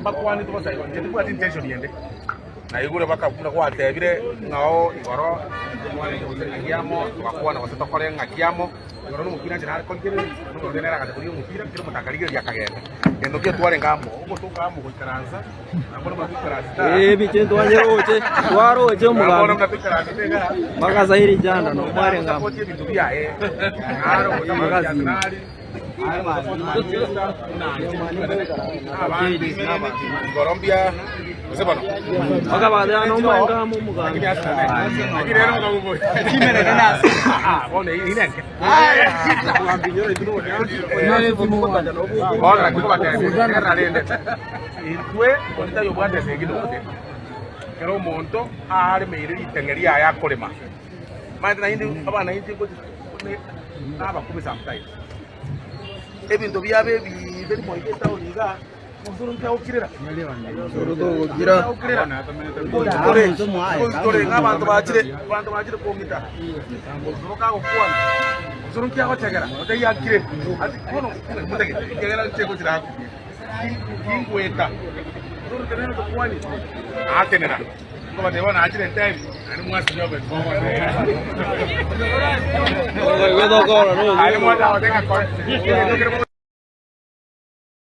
Mbakwanete bosa igo, inche tibwati intention ende. Naigure baka buna gwatebire ng'a oo igoro twarenge gose ng'aki amo, togakwana gose tokore ng'aki amo, igoro na omopira inche nare korigereria, omonto nere agacha korigia omopira, kera omonto akarigereria akagenda. Gento ki twarenge amo, ogotoka amo goikaransa, nabo buna toikaransete aa. Ee, ebiche ntwanyeroche, twaroche Bono omogambi buna toikaransete igaa, mpaka sairi jana no mwarenge amo. Osapoti ebinto biaye, naro osapoti Magazine. Arsenal, Igoro mbia gose bono Mpaka baadaye no mwarenge amo omogambi. lakini rero mukaguguri bono inenke bono naki kobatebia rende intwe onde tari obwate esegi nonde ekero omonto aremeire riteng'e riaye akorema Omanyete naende abana inche ngochi nabakumia sometimes. Ebinto biabo ebibe rimo iga etaoni igaa, osoro nkiagokirera. Nkiagokirera. Ngochi tore, ngochi tore ng'a abanto bachire, abanto bachire kong'ita. Osoro kagokwana, osoro nkiagochegera, otaiyo akire. Ati bono motagete, ekiagera inche ngochi nakumia. Tingweta. Osoro tenena tokwanie, natenena. Nkobatebia bono nachire ntebi, naende mwasinywa obeti Okoigwa tokoro Naende mwatagoteba ng'a kore.